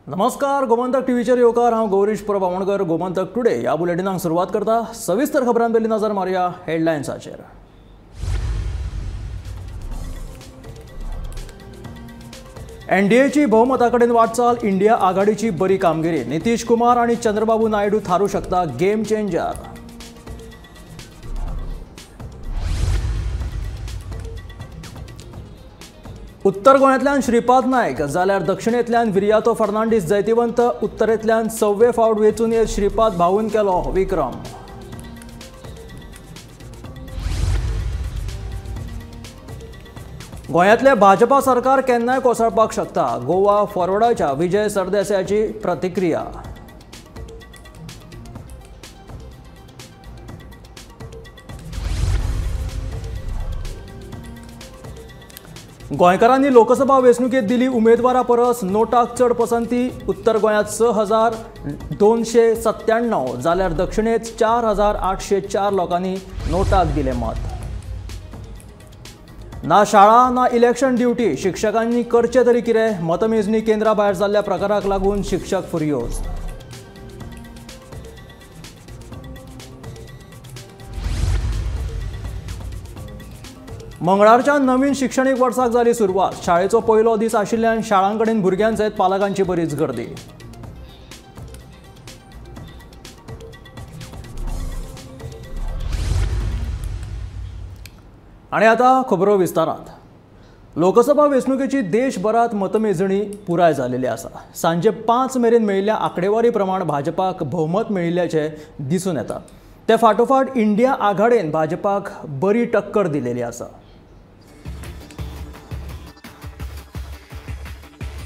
नमस्कार, गोमंतक टीव्हीचेर येवकार. हांव गौरीश परब आमोणकर. गोमंतक टुडे ह्या बुलेटिनाक सुरवात करता. सविस्तर खबरां पयलीं नजर मारुया हेडलायन्साचेर. एनडीएची बहुमता कडेन वाटचाल, इंडिया आघाडीची बरी कामगिरी. नितीश कुमार आनी चंद्रबाबू नायडू थारू शकता गेम चेंजर. उत्तर गोंयांतल्यान श्रीपाद नायक जाल्यार दक्षिणेंतल्यान विरियातो फर्नांडीस जैतिवंत. उत्तरेंतल्यान सव्वे फावट वेंचून येत श्रीपाद भाऊन केलो विक्रम. गोंयांतले भाजपा सरकार केन्नाय कोसळपाक शकता, गोवा फॉरवर्डाच्या विजय सरदेसायाची प्रतिक्रिया. गोंयकारांनी लोकसभा वेंचणुकेंत दिली उमेदवारा परस नोटाक चड पसंती. उत्तर गोंयांत 6297 जाल्यार दक्षिणेंत 4804 लोकांनी नोटाक दिलें मत. ना शाळा ना इलेक्शन ड्युटी, शिक्षकांनी करचें तरी कितें? मतमेजणी केंद्रा भायर जाल्ल्या प्रकाराक लागून शिक्षक फुर्योज. मंगळारच्या नवीन शिक्षणीक वर्साक जाली सुरवात. शाळेचो पयलो दीस आशिल्ल्यान शाळां कडेन भुरग्यां सयत पालकांची बरीच गर्दी. आनी आतां खबरो विस्तारांत. लोकसभा वेंचणुकेची देशभरांत मतमेजणी पुराय जाल्ली आसा. सांजे 5 मेरेन मेळिल्ल्या आंकडेवारी प्रमाण भाजपाक भोवमत मेळिल्ल्याचें दिसून येता. ते फाटोफाट इंडिया आघाडेन भाजपाक बरी टक्कर दिलेली आसा.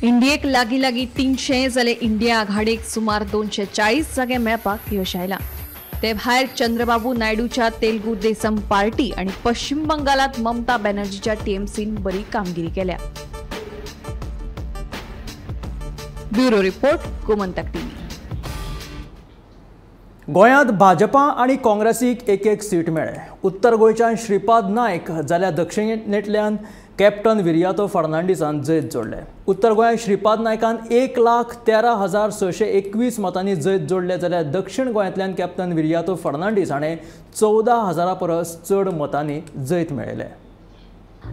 इंडियेक लागीं लागीं 300 जाल्यार इंडिया आघाडेक सुमार 240 जागे मेळपाक यश आयलां. ते भायर चंद्रबाबू नायडूच्या तेलुगू देसम पार्टी आनी पश्चिम बंगालांत ममता बॅनर्जीच्या टीएमसीन बरी कामगिरी केल्या. Bureau report, Gomantak TV. गोंयांत भाजपा आनी काँग्रेसीक एक एक सीट मेळ्ळे. उत्तर गोंयच्यान श्रीपाद नायक जाल्यार दक्षिणेंतल्यान कॅप्टन विरियातो फर्नांडीसान जैत जोडलें. उत्तर गोंयांत श्रीपाद नायकान 1,13,621 मतांनी जैत जोडलें जाल्यार दक्षिण गोंयांतल्यान कॅप्टन विरियातो फर्नांडीस हाणें 14,000 परस चड मतांनी जैत मेळयलें.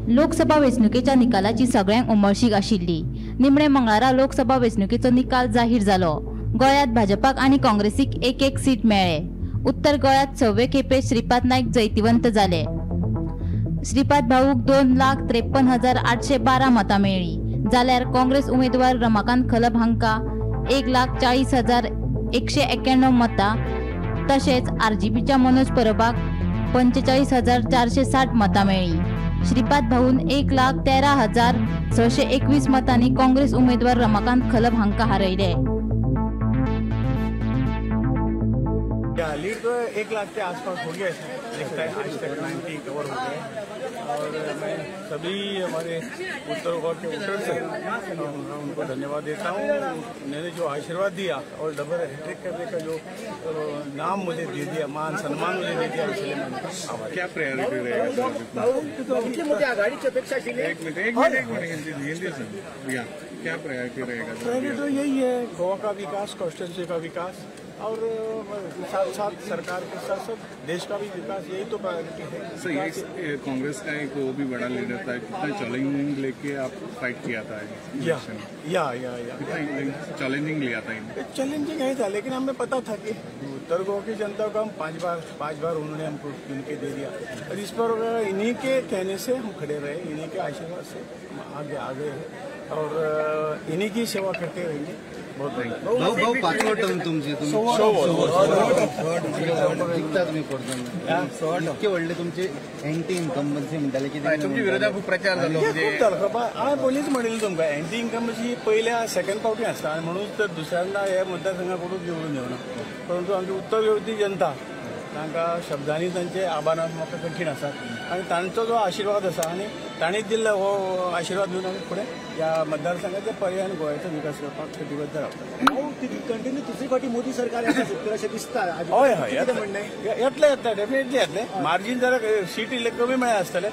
लोकसभा वेंचणुकेच्या निकालाची सगळ्यांक उमळशीक आशिल्ली. निमणे मंगळारा लोकसभा वेंचणुकेचो निकाल जाहीर जालो. गोंयांत भाजपाक आनी काँग्रेसीक एक एक सीट मेळ्ळे. उत्तर गोंयांत सव्वे खेपे श्रीपाद नायक जैतिवंत जाले. श्रीपाद भाऊक 2,53,812 मतां मेळ्ळीं जाल्यार काँग्रेस उमेदवार रमाकांत खलप हांकां 1,40,191 मतां, तशेंच आरजीपीच्या मनोज परबाक 45,460 मतां मेळ्ळीं. श्रीपाद भाऊन 1,13,621 मतांनी काँग्रेस उमेदवार रमाकांत खलप हांकां हारयले. लीड तो 1 लाख के आसपास हो गया है, आज तक 90 कवर हो गया। और मैं सभी हमारे उत्तर गोवा के वोटर्स हैं उनको धन्यवाद देता हूँ। उन्होंने जो आशीर्वाद दिया और डबल हैट्रिक करने का जो नाम मुझे दे दिया, मान सम्मान मुझे दे दिया, इसलिए मैं उनका आभार। क्या प्रायोरिटी रहेगा? एक मिनट, हिंदी से क्या प्रायोरिटी रहेगा? प्रायोरिटी तो यही है, गोवा का विकास, कॉन्स्टिट्यूंसी का विकास और साथ साथ सरकार के साथ साथ देश का भी विकास, यही तो प्रायोरिटी है। सर, ये कांग्रेस का एक वो भी बड़ा लीडर था, कितना चैलेंजिंग लेके आप फाइट किया था? या या या चैलेंजिंग लिया था? चैलेंजिंग नहीं था, लेकिन हमें पता था कि उत्तर गोवा की जनता को हम पाँच बार उन्होंने हमको चुन के दे दिया और इस पर इन्हीं के कहने से हम खड़े रहे, इन्हीं के आशीर्वाद से हम आगे आ गए हैं और इन्हीं की सेवा करते रहेंगे। बहुत भाऊ पाचवो टर्म तुमची, जिखता तुम्ही पडून इतके व्हडले तुमचे एंटी इन्कम्बन्सी म्हणटाले की तुमच्या विरोधात खूप प्रचार जालो, खूप जालो. हांवें पयलींच म्हणिल्लें तुमकां, एंटी इन्कम्बन्सी पयल्या सेकंड फावटी आसता आनी म्हणून तर दुसऱ्यांदा हे मतदारसंघा कडून निवडून येवना. परंतु आमची उत्तर गोंयची जनता तांकां शब्दांनी तांचे आभार म्हाका कठीण आसा आनी तांचो जो आशिर्वाद आसा आनी तांणीच दिल्लो हो आशिर्वाद घेवन आमी फुडें ह्या मतदारसंघाच्या पर्यायान गोंयाचो विकास करपाक कटिबद्ध रावता. कंटिन्यू दुसरी फावटी मोदी सरकार अशें दिसता. हय हय, येतलें येतलें, डेफिनेटली येतलें. मार्जीन जरा सीट इल्लें कमी मेळ्ळें आसतलें,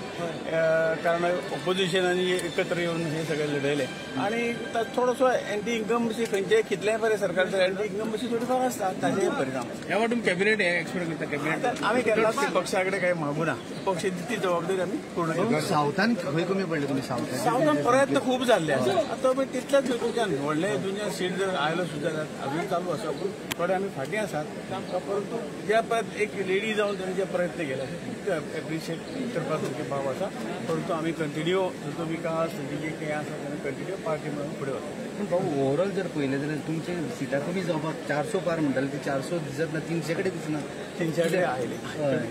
कारण ऑपोजिशनांनी एकत्र येवन हे सगळें लढयलें आनी थोडोसो एंटी इन्कम्बसी खंयचेय कितलेंय बरें सरकार तर एंटी इन्कम्बसी थोडी फार आसता, ताजेय परिणाम. ह्या वाटून कॅबिनेट हे एक्सपेक्ट करता कॅबिनेट आमी केन्नाच पक्षा कडेन कांय मागूना, पक्ष ती जबाबदारी आमी पूर्ण करता. सावथान खंय कमी पडले तुमी? सावथान प्रयत्न खूब जाल्ले आसा, आतां पळय तितलेच हितूंतल्यान व्हडले हितूंतल्यान सीट जर आयलो सुद्दां जाल्यार अजून चालू आसा, पूण थोडे आमी फाटीं आसात. परंतु ज्या प्रयत्न एक लेडी जावन ताणें जे प्रयत्न केले ते एप्रिशिएट करपा सारके बाब आसा. परंतु आमी कंटिन्यू ताचो विकास तांची जी कितें आसा तेणें कंटिन्यू पार्टी म्हणून फुडें वता. पूण भाऊ ओवरऑल जर पळयलें जाल्यार तुमचे सिटां कमी जावपाक 400 पार म्हणटाले, ती 400 दिसत ना, 300 कडेन दिसना. 300 कडेन आयले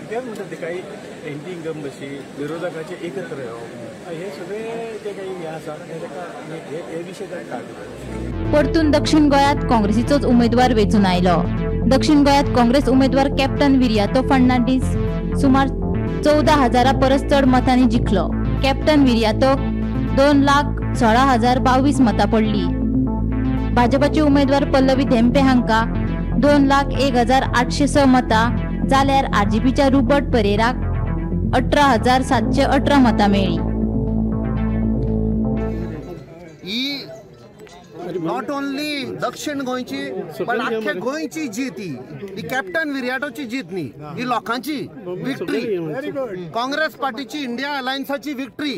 तेच म्हणटा ते काही एंटी इन्कम्बसी विरोधकाचे एकत्र येवप हे सगळे जे काही हे आसा ताका हे विशय ताका काडले. परतून दक्षिण गोंयांत काँग्रेसीचोच उमेदवार वेंचून आयलो. दक्षिण गोंयांत काँग्रेस उमेदवार कॅप्टन विरियातो फर्नांडीस सुमार 14,000 परस चड मतांनी जिखलो. कॅप्टन विरियातोक 2,16,022 मतां पडली. भाजपाचे उमेदवार पल्लवी धेंपे हांकां 2,01,806 मतां जाल्यार आरजीपीच्या रुबर्ट परेराक 18,718 मतां मेळ्ळीं. ही not only दक्षिण गोंयची पण आख्या गोंयची जीत, ही कॅप्टन विरियाटोची जीत न्ही, ही लोकांची विक्ट्री, काँग्रेस पार्टीची, इंडिया अलायन्साची विक्ट्री.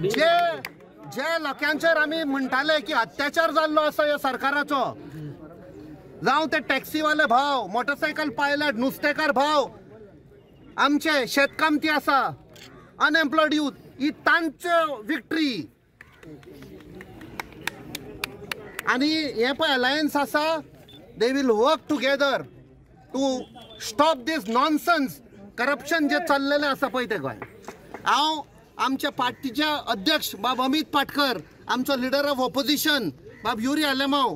जे जे लोकांचेर आमी म्हणटाले की अत्याचार जाल्लो आसा ह्या सरकाराचो, जावं ते टॅक्सीवाले भाव, मोटरसायकल पायलट, नुस्तेकार भाव, आमचे शेतकामती आसा, अनएम्प्लॉयड यूथ, ही तांचे विक्ट्री. आनी हे पळय अलायन्स आसा, they will work together to stop this nonsense corruption जे चल्लेलें आसा पळय तें गोंय. हांव आमच्या पार्टीचे अध्यक्ष बाब अमित पाटकर, आमचो लिडर ऑफ ऑपोजिशन बाब युरी आलेमाव,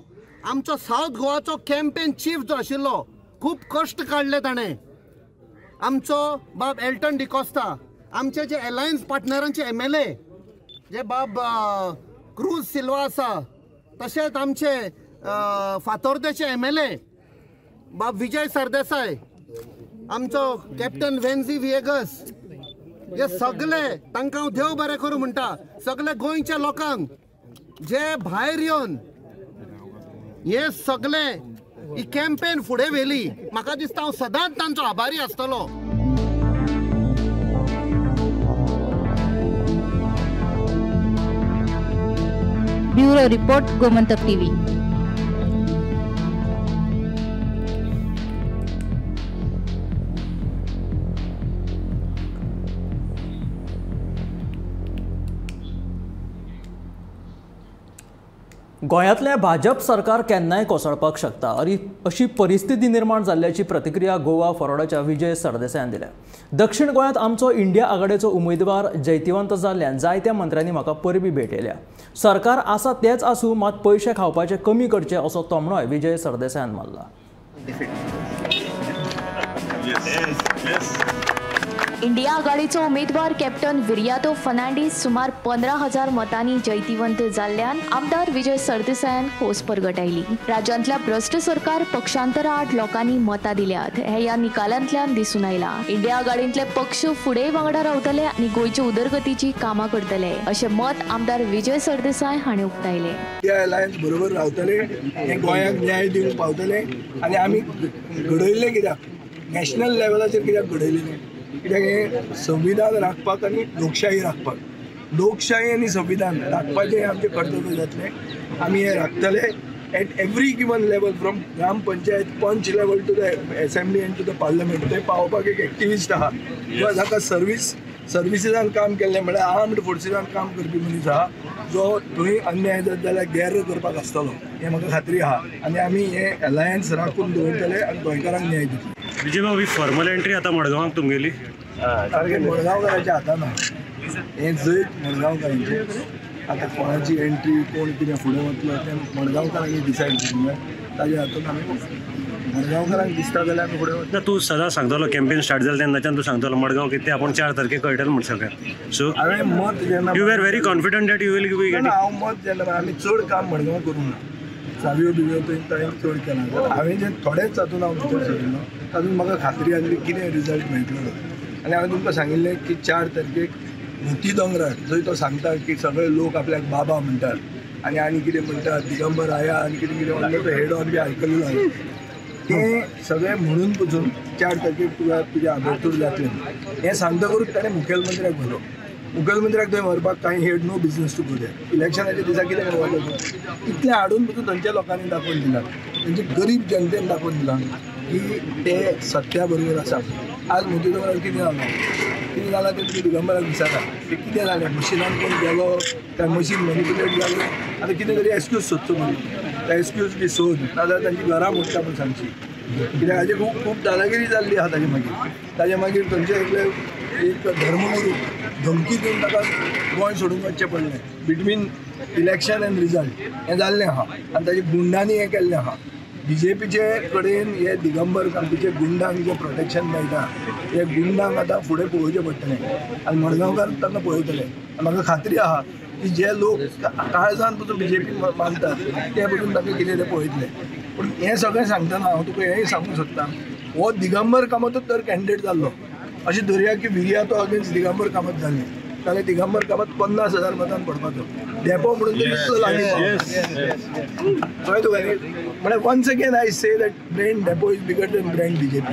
आमचो सावथ गोवाचो कॅम्पेन चीफ जो आशिल्लो, खूब कश्ट काडले ताणें, आमचो बाब एल्टन डिकॉस्ता, आमचे जे अलायन्स पार्टनरांचे MLA जे बाब क्रूज सिल्वा आसा, तशेंच आमचे फातोर्देचे MLA बाब विजय सरदेसाय, आमचो कॅप्टन वेन्झी विएगस, हे सगळे तांकां हांव देव बरें करूं म्हणटा. सगळे गोंयच्या लोकांक जे भायर येवन हे सगळे ही कॅम्पेन फुडें व्हेली, म्हाका दिसता हांव सदांच तांचो आभारी आसतलो. Bureau report, Gomantak TV. गोंयांतलें भाजप सरकार केन्नाय कोसळपाक शकता अशी परिस्थिती निर्माण जाल्ल्याची प्रतिक्रिया गोवा फॉरवर्डाच्या विजय सरदेसायान दिल्या. दक्षिण गोंयांत आमचो इंडिया आघाडेचो उमेदवार जैतिवंत जाल्ल्यान जायत्या मंत्र्यांनी म्हाका परबी भेटयल्या. सरकार आसा तेच आसूं, मात पयशे खावपाचे कमी करचे असो तोमणोय विजय सरदेसायान मारला. इंडिया आघाडीचो उमेदवार कॅप्टन विरियातो फर्नांडीस सुमार 15,000 मतांनी जैतिवंत जाल्ल्यान आमदार विजय सरदेसायान खोस परगटायली. राज्यांतल्या भ्रश्ट सरकार पक्षांतरा आड लोकांनी मतां दिल्यात हे ह्या निकालांतल्यान दिसून आयला. इंडिया आघाडींतले पक्ष फुडें वांगडा रावतले आनी गोंयचे उदरगतीची कामां करतले अशें मत आमदार विजय सरदेसाय हांणी उक्तायलें. इंडिया अलायन्स बरोबर रावतले, हे गोंयाक न्याय दिवंक पावतले आनी आमी घडयल्लें कित्याक नॅशनल लेवलाचेर कित्याक घडयलें, कित्याक हें संविधान राखपाक आनी लोकशाही राखपाक, लोकशाही आनी संविधान राखपाचें आमचें कर्तव्य जातलें. आमी हें राखतले at every given level, from gram panchayat panch level to the assembly and to the parliament. थंय पावोवपाक एक एक्टिविस्ट आहा किंवा जाका सर्विसीसान काम केल्लें, म्हळ्यार आर्म्ड फोर्सीसान काम करपी मनीस आहा, जो थंय अन्याय जात जाल्यार गैर करपाक आसतलो हें म्हाका खात्री आहा. आनी आमी हें अलायन्स राखून दवरतले आनी गोंयकारांक न्याय दितले. विजय भाऊ, ही फॉर्मल एंट्री आतां मडगांवाक तुमगेली? सारकें मडगांवकारांच्या हातान हें जैत मडगांवकारांचें. आतां कोणाची एंट्री, कोण कितें फुडें वतलो तें मडगांवकारांनी डिसायड करूंक जाय. ताज्या हातून आमी मडगांवकारांक दिसता जाल्यार आमी फुडें ना. तूं सदां सांगतलो कॅम्पेन स्टार्ट जालें तेन्नाच्यान तूं सांगतलो मडगांव कितें आपूण 4 तारखेक कळटलें म्हण सगळें. सो हांवें मत जेन्ना you are very confident that you will be getting. हांव मत जेन्ना आमी चड काम मडगांव करूंक ना, चावयो बिवयो थंय चड केला. हांवें जें थोडेंच तातूंत हांव भितर सरिल्लो तातूंत म्हाका खात्री आसली कितें रिजल्ट मेळटलो. आनी हांवें तुमकां सांगिल्लें की 4 तारखेक मोती दोंगरार जंय तो सांगता की सगळे लोक आपल्याक बाबा म्हणटात आनी आनी कितें म्हणटात दिगंबर आया आनी कितें कितें म्हणटा तो हेड ऑन बी आयकल्लो हांवें. तें सगळें म्हणून पसून 4 तारखेक तुका तुज्या आबरतूर जातलें हें सांगता करून ताणें मुखेलमंत्र्याक व्हेलो. मुखेलमंत्र्याक थंय व्हरपाक कांय had no business to go there. इलेक्शनाच्या दिसा कितें म्हणपाक इतलें हाडून पसून थंयच्या लोकांनी दाखोवन दिलां, थंयचे गरीब जनतेन दाखोवन दिलां की ते सत्या बरोबर आसा. आज मोती दोंगरार कितें जालां कितें जालां तें तुमी दिगंबराक विचारा तें कितें जालें, मशिनान कोण गेलो काय मशीन मॅनिपुलेट जालें, आतां कितें तरी एक्सक्यूज सोदचो म्हणून त्या एक्सक्यूज बी सोद, नाजाल्यार तांची घरां मोडटा म्हूण सांगची. कित्याक हाजी खूब खूब दादागिरी जाल्ली आसा ताजे मागीर. ताजे मागीर थंयचे एकले एक धर्मगुरू धमकी दिवन ताका गोंय सोडून वचचें पडलें बिटवीन इलेक्शन एंड रिजल्ट हें जाल्लें आसा. आनी ताजे गुंडांनी हें केल्लें आसा. बीजेपीचे कडेन हे दिगंबर कामतीचे गुंडांक जें प्रोटेक्शन मेळटा हे गुंडांक आतां फुडें पळोवचें पडटलें आनी मडगांवकार तांकां पळयतले. म्हाका खात्री आसा की जे लोक काळजान पसून बीजेपी मानतात ते पसून तांकां कितें तें पळयतले. पूण हें सगळें सांगतना हांव तुका हेंय सांगूंक सोदता, हो दिगंबर कामतूच तर कॅन्डिडेट जाल्लो अशें धरया की विरियातो अगेन्स्ट दिगंबर कामत जाल्लें जाल्यार दिगंबर कामत 50,000 मतान पडपाचो डेपो म्हणून इतलो लागीं कळ्ळें तुका न्ही. म्हळ्यार once again I say that brand Dempo is bigger than brand BJP.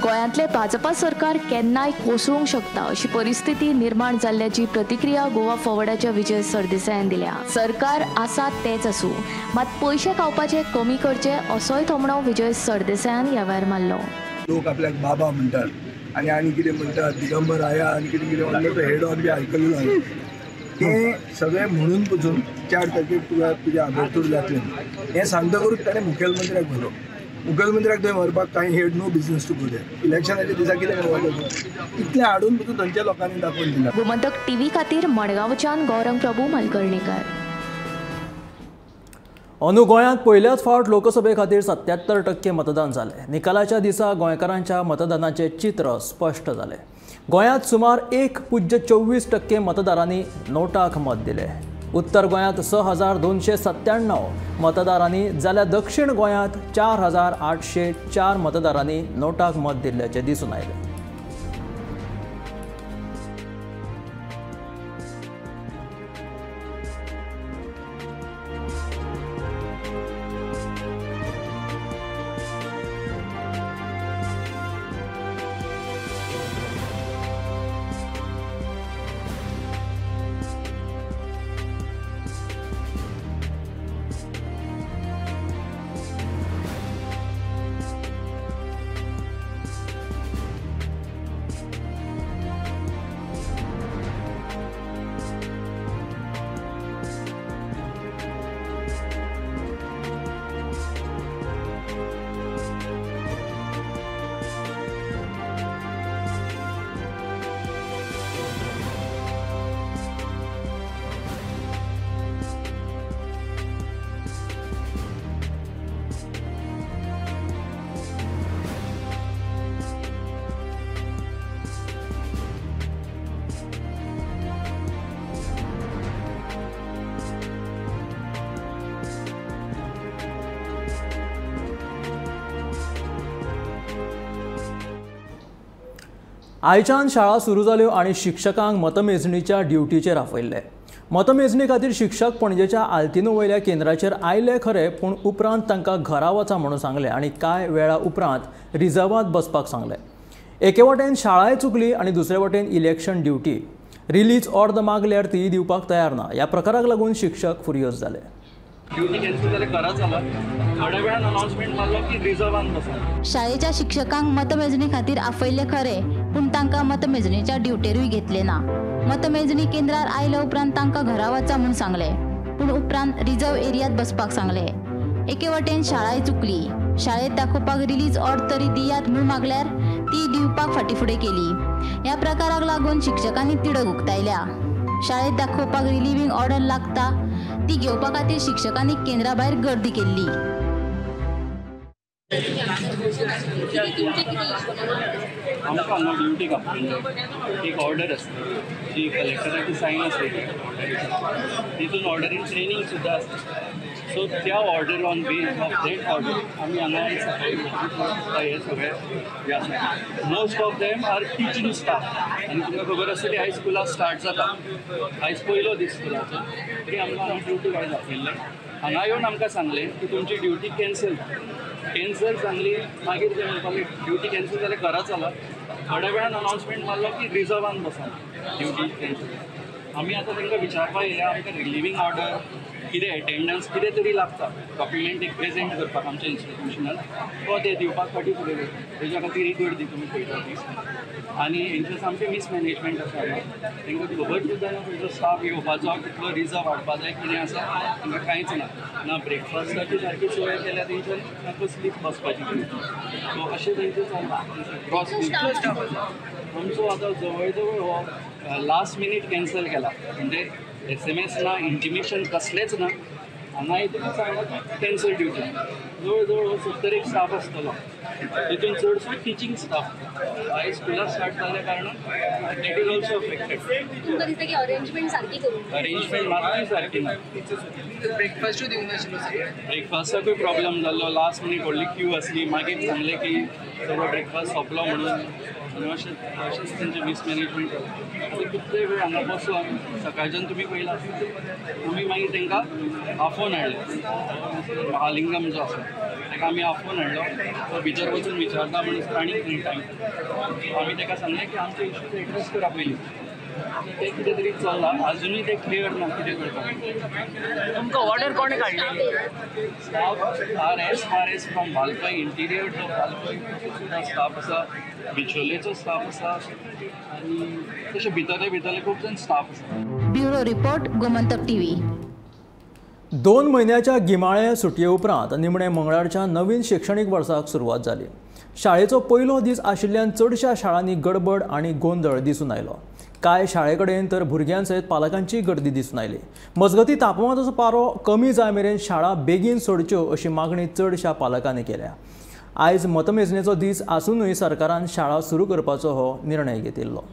गोंयांतलें Bhajpa सरकार केन्नाय कोसळूंक शकता अशी परिस्थिती निर्माण जाल्ल्याची प्रतिक्रिया गोवा फॉरवर्डाच्या विजय सरदेसायान दिल्या. सरकार आसा तेच आसूं, मात पयशे खावपाचे कमी करचे असोय थोमणो विजय सरदेसायान ह्या वेळार मारलो. लोक आपल्याक बाबा म्हणटात आनी आनी कितें म्हणटात दिगंबर आया आनी कितें कितें म्हणटा तो हेड ऑन बी आयकल्लो हांवें. तें सगळें म्हणून पसून 4 तारखेक तुका तुज्या आबरतूर जातलें हें सांगता करून ताणें मुखेलमंत्र्याक व्हेलो. मुखेलमंत्र्याक थंय व्हरपाक कांय had no business to go there. इलेक्शनाच्या दिसा कितें म्हणपाक इतलें हाडून पसून थंयच्या लोकांनी दाखोवन दिलां. गोमंतक टीव्ही खातीर मडगांवच्यान गौरंग प्रभू मालकर्णेकर. अंदू गोंयांत पयल्याच फावट लोकसभे खातीर 77% मतदान जालें. निकालाच्या दिसा गोंयकारांच्या मतदानाचें चित्र स्पश्ट जालें. गोंयांत सुमार 1.24% मतदारांनी नोटाक मत दिलें. उत्तर गोंयांत 6,297 मतदारांनी जाल्यार दक्षिण गोंयांत 4,804 मतदारांनी नोटाक मत दिल्ल्याचें दिसून आयलें. आयच्यान शाळा सुरू जाल्यो आनी शिक्षकांक मतमेजणीच्या ड्युटीचेर आपयल्ले. मतमेजणी खातीर शिक्षक पणजेच्या आल्तिनो वयल्या केंद्राचेर आयले खरे, पूण उपरांत तांकां घरा वचा म्हणून सांगलें आनी कांय वेळा उपरांत रिजर्वांत बसपाक सांगलें. एके वटेन शाळाय चुकली आनी दुसरे वटेन इलेक्शन ड्युटी. रिलीज ऑर्द मागल्यार ती दिवपाक तयार ना. ह्या प्रकाराक लागून शिक्षक फुर्योज जाले. ड्युटी कॅन्सल जाले, घरा चला. थोड्या वेळान अनाउन्समेंट मारलो की रिजर्वान बसा. शाळेच्या शिक्षकांक मतमेजणी खातीर आपयल्ले खरे, पूण तांकां मतमेजणीच्या ड्युटेरूय घेतले ना. मतमेजणी केंद्रार आयले उपरांत तांकां घरा वचा म्हूण सांगले, पूण उपरांत रिजर्व एरियात बसपाक सांगले. एके वटेन शाळाय चुकली. शाळेत दाखोवपाक रिलीज ऑर्ड तरी दियात म्हूण मागल्यार ती दिवपाक फाटीं फुडें केली. ह्या प्रकाराक लागून शिक्षकांनी तिडक उक्तायल्या. शाळेत दाखोवपाक रिलिव्हिंग ऑर्डर लागता ती घेवपा खातीर शिक्षकांनी केंद्रा भायर गर्दी केल्ली. आमकां हांगा ड्युटी कापली एक ऑर्डर आसता जी कलेक्टराची सायन आसली ऑर्डरीची, तितून ऑर्डरीन ट्रेनींग सुद्दां आसता. सो त्या order on base of that order आमी हांगा सकाळी हे सगळे जे आसा most of them are teaching staff. आनी तुमकां खबर आसा की आयज स्कुलाक स्टार्ट जाता, आयज पयलो दीस स्कुलाचो, तरी आमकां हांगा ड्युटी आयज आपयल्लें. हांगा येवन आमकां सांगलें की तुमची ड्युटी कॅन्सल. कॅन्सल सांगली, मागीर ते म्हणपाक ड्युटी कॅन्सल जाल्यार घरा चला. थोड्या वेळान अनावन्समेंट मारलो की रिजर्वान बसा, ड्युटी कॅन्सल. आमी आतां तांकां विचारपाक येयल्या, आमकां रिलिवींग ऑर्डर कितें एटेंडन्स कितें तरी लागता, डॉक्युमेंट एक प्रेजेंट करपाक आमच्या इन्स्टिट्युशनान, तो ते दिवपाक फाटीं फुडें जाता. तेज्या खातीर ही गर्दी तुमी पळयता ती. आनी हेंचें सामकें मिसमॅनेजमेंट आसा, तांकां खबर सुद्दां ना खंयचो स्टाफ येवपाचो, कितलो रिजर्व हाडपा जाय, कितें आसा तांकां कांयच ना. ना ब्रेकफास्टाची सारकी सोय केल्या तेंच्यानी, ना कसली बसपाची. सो अशें तेंचें चल्लां. क्रॉस आमचो आतां जवळ जवळ हो लास्ट मिनीट कॅन्सल केला, म्हणजे SMS ना, इंटिमेशन कसलेंच ना. हांगा येतकूच सांगलां की कॅन्सल ड्युटी. जवळ जवळ हो 70 एक स्टाफ आसतलो, तितून चडसो टिचींग स्टाफ. आयज स्कुलां स्टार्ट जाल्ल्या कारणान that is also affected. तुमकां दिसता की अरेंजमेंट सारकी करूंक? अरेंजमेंट मात्तूय सारकी ना. ब्रेकफास्टूय दिवंक नाशिल्लो सगळ्यांक. ब्रेकफास्टाकूय प्रॉब्लम जाल्लो, लास्ट मिनीट व्हडली क्यू आसली, मागीर सांगलें की सगळो ब्रेकफास्ट सोंपलो म्हणून. आनी अशें अशेंच तेंचें मिसमॅनेजमेंट जालें. आतां कितले वेळ हांगा बसून सकाळच्यान तुमी पळयलां, आमी मागीर तांकां आफोवन हाडलें. महालिंगम जो आसा ताका आमी आफोवन हाडलो, तो भितर वचून विचारता म्हणून आनी खंय टायम. आमी ताका सांगलें की आमचे इश्यूज एड्रेस करा पयलीं. तें कितें तरी चल्लां, आजुनूय तें क्लियर ना कितें करता. तुमकां ऑर्डर कोणें काडली? Staff are as far as from Valpoi interior to Valpoi सुद्दां स्टाफ आसा, बिचोलेचो स्टाफ आसा, आनी तशें भितरले भितरले खूब जाण स्टाफ आसा. Bureau report, Gomantak TV. 2 म्हयन्याच्या गिमाळे सुटये उपरांत निमणे मंगळारच्या नवीन शिक्षणीक वर्साक सुरवात जाली. शाळेचो पयलो दीस आशिल्ल्यान चडश्या शाळांनी गडबड आनी गोंदळ दिसून आयलो. कांय शाळे कडेन तर भुरग्यां सयत पालकांची गर्दी दिसून आयली. मजगतीं तापमानाचो पारो कमी जाय मेरेन शाळा बेगीन सोडच्यो अशी मागणी चडश्या पालकांनी केल्या. आयज मतमेजणेचो दीस आसुनूय सरकारान शाळा सुरू करपाचो हो निर्णय घेतिल्लो.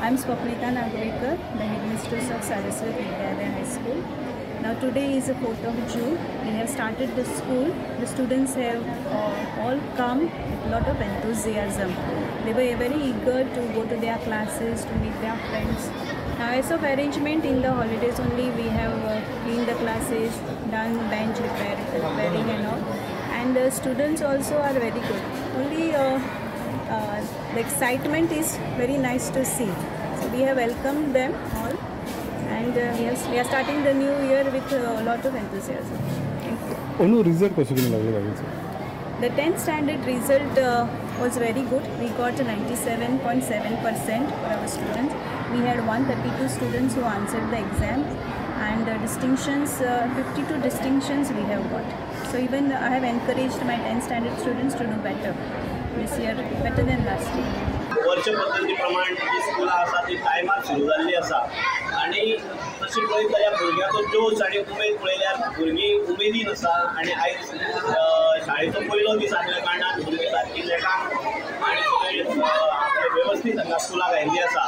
I'm Swapnita Nagvekar, the headmistress of Saraswat Vidyalaya High School. Now today is the 4th of June. We have started the school. The students have all come with a lot of enthusiasm. They were very eager to go to their classes, to meet their friends. Now as of arrangement in the holidays only, we have cleaned the classes, done bench repairing and all. And the students also are very good. Only the excitement is very nice to see. So we have welcomed them all, and we are starting the new year with a lot of enthusiasm. Thank you. Onu result कसो कितें लागलो बाकीचो? The 10th standard result was very good. We got 97.7% for our students. We had 132 students who answered the exam, and distinctions, 52 distinctions we have got. So even I have encouraged my 10th standard students to do better this year, better than last year. अशे पद्दती प्रमाण जी स्कुलां आसा ती टायमार सुरू जाल्ली आसा आनी तशी पळयत जाल्यार भुरग्यांचो जोश आनी उमेद पळयल्यार भुरगीं उमेदीन आसा आनी आयज शाळेचो पयलो दीस आसल्या कारणान भुरगीं सारकी लेकांक आनी सगळे वेवस्थीत हांगा स्कुलाक आयिल्ली आसा.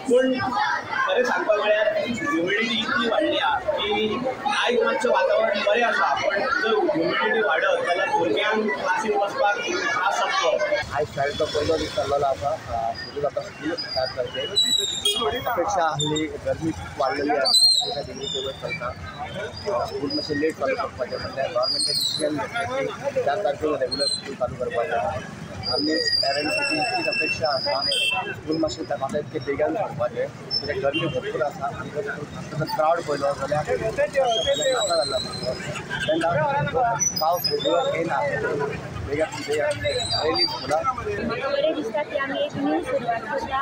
पूण खरें सांगपाक म्हळ्यार ह्युमिडिटी इतली वाडली आसा की आयज मातशें वातावरण बरें आसा, पण जर ह्युमिडिटी वाडत जाल्यार भुरग्यांक क्लासीन वचपाक त्रास जातलो. आयज शाळेचो पयलो दीस चल्लेलो आसा. सुरू जाता स्कूल 7 तारखेर. अपेक्षा आहली गरमी खूब वाडलेली आसा, 35 डिग्री चलता. स्कूल मातशें लेट चालू करपाचें म्हणल्यार गव्हर्मेंटान डिसिजन घेतलें की 4 तारखेर रेगुलर स्कूल चालू करपाचें. आमी पेरंट्साची इतकीच अपेक्षा आसा स्कूल मातशें म्हाका इतकें बेगान सोडपाचें कित्याक गरमी भरपूर आसा. आनी जर क्रावड पळयलो जाल्यार नाका जाला तेन्ना पावस रेगुलर येना बेगान रेली स्कुलाक. म्हाका बरें दिसता की आमी एक न्यू सुरवात करता,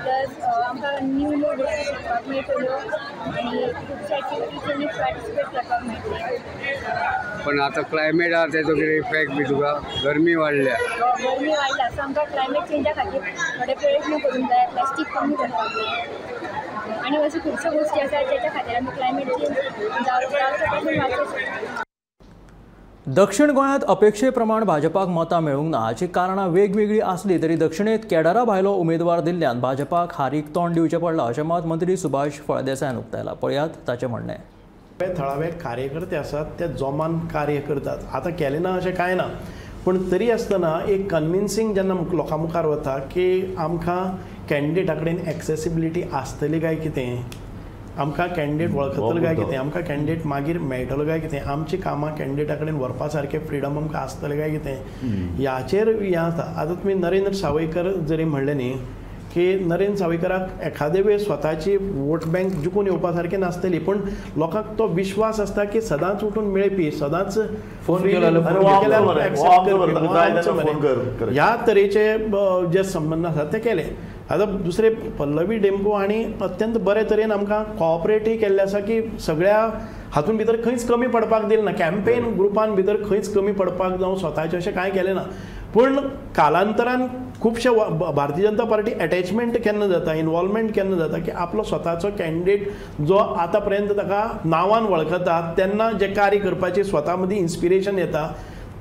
प्लस आमकां न्यू न्यू गोश्टी शिकपाक मेळटल्यो आनी खुबशे एक्टिविटीजांनी पार्टिसिपेट करपाक मेळटलें. पण आतां क्लायमेट आहा तेजो कितें इफेक्ट बी तुका गरमी वाडल्या, गरमी वाडल्या, सो आमकां क्लायमेट चेंजा खातीर थोडे प्रयत्न करूंक जाय, प्लास्टीक कमी करपाक जाय आनी अश्यो खुबश्यो गोश्टी आसा ज्याच्या खातीर आमी क्लायमेट चेंज जावचे पासून वाचूंक शकता. दक्षिण गोंयांत अपेक्षे प्रमाण भाजपाक मतां मेळूंक ना. हाची कारणां वेगवेगळीं आसली तरी दक्षिणेंत केडरा भायलो उमेदवार दिल्ल्यान भाजपाक हारीक तोंड दिवचें पडलां अशें मत मंत्री सुभाष फळदेसायान उक्तायलां. पळयात ताचें म्हणणें. थळावे कार्यकर्ते आसात ते जोमान कार्य करतात, आतां केलें ना अशें कांय ना, पूण तरी आसतना एक कन्विन्सींग जेन्ना लोकां मुखार वता की आमकां कॅन्डिडेटा कडेन एक्सेसिबिलिटी आसतली काय कितें, आमकां कॅन्डिडेट वळखतलो काय कितें, आमकां कॅन्डिडेट मागीर मेळटलो काय कितें, आमची कामां कॅन्डिडेटा कडेन व्हरपा सारकें फ्रिडम आमकां आसतलें काय कितें, ह्याचेर हें आसा. आतां तुमी नरेंद्र सावयकर जरी म्हणलें न्ही की नरेंद्र सावयकराक एखादे वेळ स्वताची वोट बँक जिखून येवपा सारकें नासतली, पूण लोकांक तो विश्वास आसता की सदांच उठून मेळपी, सदांच फोन ह्या तरेचे जे संबंद आसात ते केले. आतां दुसरे पल्लवी डेम्पो हांणी अत्यंत बरे तरेन आमकां कॉपरेटूय केल्लें आसा की सगळ्या हातूंत भितर खंयच कमी पडपाक दिलें ना, कॅम्पेन ग्रुपान भितर खंयच कमी पडपाक जावं स्वताचें अशें कांय केलें ना. पूण कालांतरान खुबशे भारतीय जनता पार्टी एटॅचमेंट केन्ना जाता, इनवॉल्वमेंट केन्ना जाता की आपलो स्वताचो कॅन्डिडेट जो आतां पर्यंत ताका नांवान वळखता तेन्ना जें कार्य करपाची स्वता मदीं इन्स्पिरेशन येता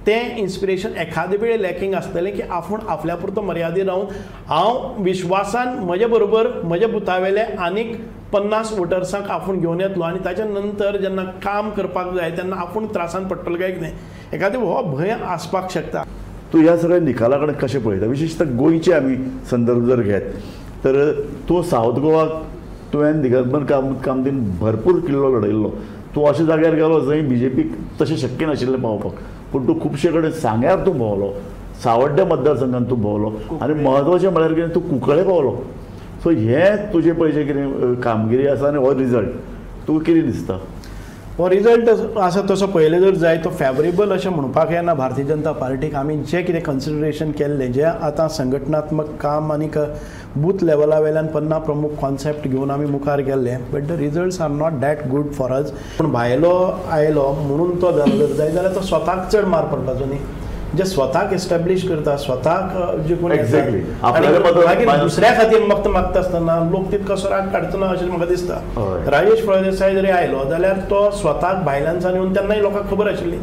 तें इन्स्पिरेशन एखादे वेळ लॅकिंग आसतलें की आपूण आपल्या पुरतो मर्यादीत रावन हांव विश्वासान म्हजे बरोबर म्हज्या बुथावेले आनीक 50 वोटर्सांक आपूण घेवन येतलो आनी ताच्या नंतर जेन्ना काम करपाक जाय तेन्ना आपूण त्रासान पडटलो काय कितें, एखादें हो भंय आसपाक शकता. तूं ह्या सगळ्या निकाला कडेन कशें पळयता, विशेषतः गोंयचे आमी संदर्भ जर घेत तर तूं सावथ गोवाक तुवें दिगंबर कामतीन भरपूर किल्लो लडयल्लो, तूं अशा जाग्यार गेलो जंय बीजेपीक तशें शक्य नाशिल्लें पावपाक, पूण तूं खुबशे कडेन सांग्यार तूं भोंवलो, सावड्ड्या मतदारसंघान तूं भोंवलो आनी म्हत्वाचें म्हळ्यार कितें तूं कुंकळे पावलो. सो हें तुजें पळय कितें कामगिरी आसा आनी हो रिजल्ट तुका कितें दिसता? हो रिजल्ट आसा तसो पळयलें जर जाय तो फेवरेबल अशें म्हणपाक येना भारतीय जनता पार्टीक. आमी जें कितें कन्सिडरेशन केल्लें, जें आतां संघटनात्मक काम आनीक बूथ लेवला वेल्यान पन्ना प्रमुख कॉन्सेप्ट घेवन आमी मुखार गेल्ले, but the results are not that good for us. पूण भायलो आयलो म्हणून तो जालो जर जाय जाल्यार तो स्वताक चड मार पडपाचो न्ही, जे स्वताक एस्टॅब्लीश करता, स्वताक जे कोण मागीर दुसऱ्या खातीर मत मागता आसतना लोक तितको राग काडचो ना अशें म्हाका दिसता. राजेश फळदेसाय जरी आयलो जाल्यार तो स्वताक भायल्यानसान येवन तेन्नाय लोकांक खबर आशिल्ली,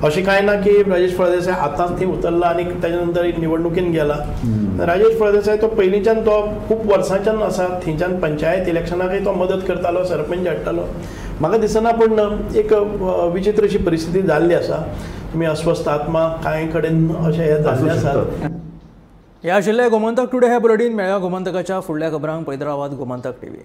अशें कांय ना की राजेश फळदेसाय आतांच थंय उतरला आनी ताच्या नंतर निवडणुकीन गेला. राजेश फळदेसाय तो पयलींच्यान तो खूब वर्सांच्यान आसा, थंयच्यान पंचायत इलेक्शनाकय तो मदत करतालो, सरपंच हाडटालो. म्हाका दिसना पूण एक विचित्र अशी परिस्थिती जाल्ली आसा, तुमी अस्वस्थ आत्मा कांय कडेन अशें हें जाल्लें आसा. ह्या आशिल्लें गोमंतक टुडे हे बुलेटीन. मेळया गोमंतकाच्या फुडल्या खबरांक. पळयत रावात गोमंतक टीव्ही.